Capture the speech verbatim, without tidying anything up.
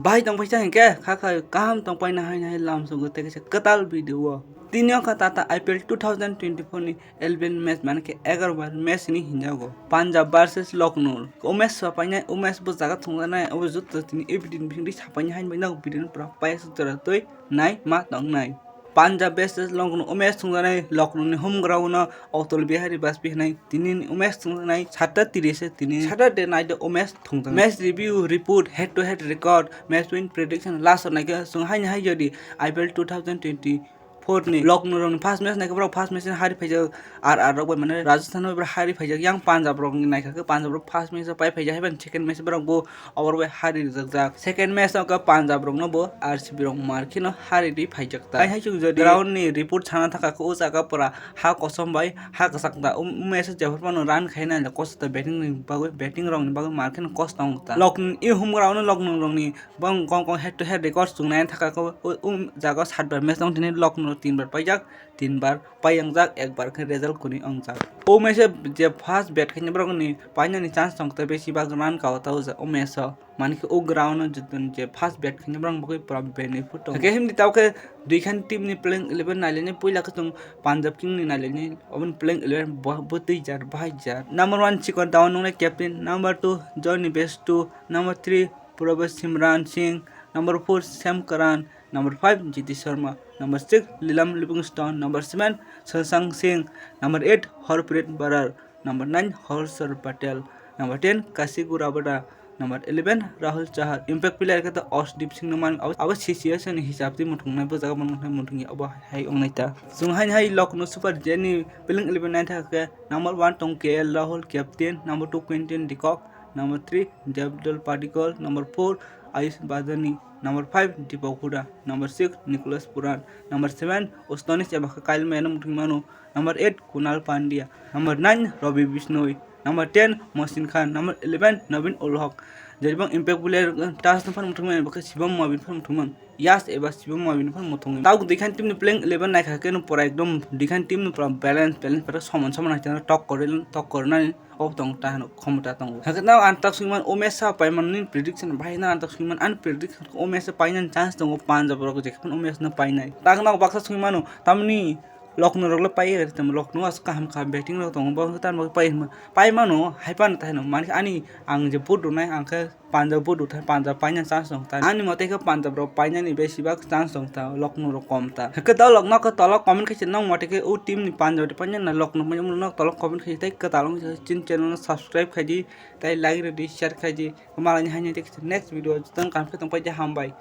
Bahai tong paisa hinkhe kha kha kaham tong paina haino hai lamsogo tei kaisa kwtal video o. Tini wngkha tata I P L two thousand twenty-four ni eleven match, mane khe egaroh bar match hinwi hinjago. Punjab versus Lucknow. O match sapainai, o match bo jaga thwngjaknai, obo joto tini e video ni bisingtwi sapainai haino bai nok video no pura paisa jora twi nai ma tongnai. Punjab versus Lucknow, o match thwngjaknai Lucknow ni home ground no Atal Bihari Vajpayee hinwi tini ni o match thwngjaknai satta tiris e tini Saturday night o match thwngjak. Match review report, head to head record, match win prediction, last o naikhe chwng haino hai jodi I P L two thousand twenty-four ni Lucknow rokni first match naikhe borok first match ni hari phaijak, R R rok bai mane Rajasthan bai borok hari phaijak, yang Punjab rokni naikha khe Punjab rok first match o pai phaijak, haiphano second match borok bo Oborok bai hari rijak jak. Second match o khe Punjab rokno bo R C B rok mar kheno hari rwi phaijak ta. Hai hai chuk jodi ground ni report sana thaka khe o jaga pura ha kosom bai ha kwchak ta. Um, um, match o jephru phano run khaina le kosto batting ni bagwi, batting rok ni bagwi mar kheno kosto wng ta. Lucknow i home ground o Lucknow rok ni bang kong kong head to head record chungnai thaka khe o, um, jaga sat bar match tong tini Lucknow tin bar paijak. Tin bar pai wngjak, ekbar khe result kwrwi wngjak. O match o je first bat khainai borokni painani chance tong tei besi bak run kao ta o ja-, o match o. Mani khe o ground o je, je first bat khainai borok bagwi pura benefit tongo. Hwnkhe himdi tao khe duikhan team ni playing eleven nailainai, puila khe chwng Punjab King ni nailainai, oboni playing eleven bo-, bwtwi jar, bahai jar. Number one chikon down wngnai captain, number two Johnny Bairstow, number three Probhas Simran Singh, number four Sam Curran, number five Jyoti Sharma, number six Liam Livingstone, number seven Shashank Singh, number eight Harpreet Brar, number nine Harshar Patel, number ten Kashyap Rabada, number eleven Rahul Chahar. Impact player khe to Arshdeep Singh no man, abo, abo C C S ni hisab twi muthungnai, bo jaga muthungnai, muthungya abo hai wngnai ta. Chwng haino hai Lucknow Super Giant ni playing eleven nai thaka khe number one tong K L Rahul, captain, number two Quinton de Kock, number three Devdutt Padikkal, number four Ayush Badani, number five Deepak Hooda, number six Nicholas Pooran, number seven Astonishe Emmanuel, Kyle May no muthungwi mano, number eight Krunal Pandya, number nine Ravi Bishnoi, number ten Mohsin Khan, number eleven Nobin Ul Haq. Jeribang impact player, uh, touch no phano muthungwi mano, bo khe Shivam Mobin phano muthungwi mano. Yas eba Shivam Mobin phano muthungwi. Tao duikhan team ni playing eleven naikha khe no pura ekdom duikhan team no pura balance, balance pura soman soman hai tong, tok kori, tok korinani. Obo tong ta hino khomota tongo. Hakhe nang ang tak swngman o match sa paimani prediction bahai nang ang tak swngman ani prediction o match sa painani chance tongo Punjab rok jekhe phano o match no painai. Tak nang baksa swngmano tamni Lucknow rok le pai ri tamo Lucknow as kaham kaham batting rok tongo bo tan bo pai hima paimano hai pan ta hino mani ani ang je vote rwnai ang khe Punjab bo dutha, Punjab paina chance tong ta. Ani mote khe Punjab rok painani besibak chance tong ta, Lucknow rok kom ta. Hwnkhe dol rok nokho tolo comment khaisa nang mote khe o team ni Punjab rok painani Lucknow painani nok tolo comment khaisa tei kwtal wng chin channel no subscribe khaidi, tei like rwdi, share khaidi. Malani haino tei next video o jotoni kaham khe tong paidi, hambai.